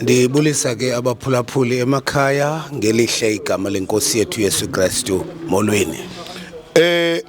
Ndibulisa ke abaphulaphuli emakhaya ngelihle igama lenkosi yethu Yesu Kristu. Molweni.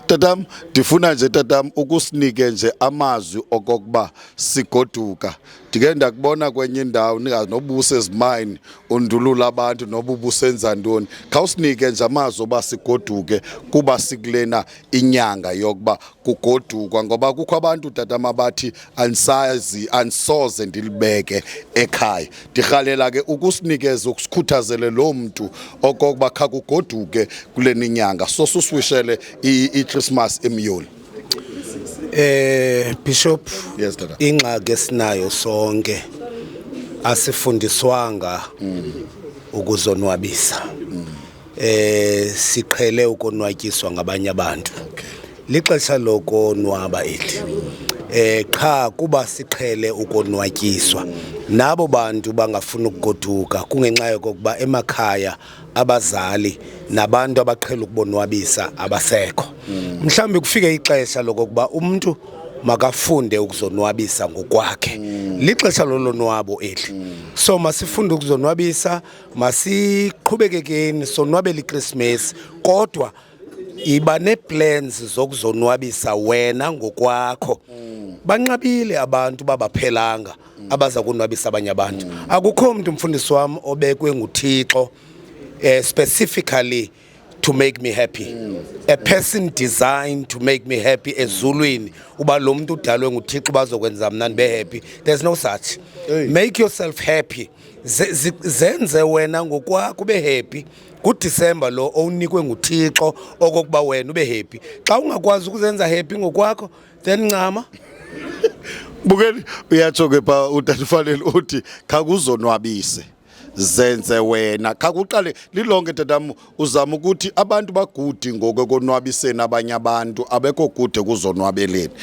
Tatam, ndifuna nje tatam ukusinike nje amazwi okokuba sigoduka. Ndike ndakubona kwenye indawo ningazi noba ubusezimayini undulula abantu noba ubusenza ntoni. Khawusinike nje amazwi oba sigoduke kuba sikulena inyanga yokuba kugodukwa, ngoba kukho abantu tatam abathi andisazi, andisoze ndilibeke ekhaya. Ndirhalela ke ukusinikeza, ukusikhuthazele loo mntu okokuba khakugoduke kule ninyanga, sosuswishele iChristmas emyoli. Bishop. Yes, tata. Ingxaki esinayo sonke, asifundiswanga ukuzonwabisa. Siqhele ukonwatyiswa ngabanye abantu. Lixesha lokonwaba eli. Qha kuba siqhele ukonwatyiswa nabo bantu bangafuni ukugoduka kungenxa yokokuba emakhaya abazali nabantu abaqhela ukubonwabisa abasekho. Mhlawumbi kufike ixesha lokokuba umuntu makafunde ukuzonwabisa ngokwakhe. Lixesha lolonwabo eli. So masifunde ukuzonwabisa, masiqhubekekeni sonwabele iChristmas, kodwa iba nee-plans zokuzonwabisa wena ngokwakho. Banqabile abantu babaphelanga abaza konwabisa abanye abantu. Akukho mntu, mfundisi wam, obekwe nguThixo specifically to make me happy, a person designed to make me happy ezulwini, uba lo muntu udalwe nguThixo bazokwenza mna ndibe happy. There's no such. Hey. Make yourself happy. Zenze wena ngokwakho ube happy kuDisemba lo owunikwe nguThixo okokuba wena ube happy. Xa ungakwazi ukuzenza happy ngokwakho, then ncama. Bukeli, uyatsho ke pha utata uthi khakuzonwabise, zenze wena, khakuqale. Lilonke tatam, uzama ukuthi abantu bagudi ngoku ekonwabiseni abanye abantu, abekho kude kuzonwabeleni.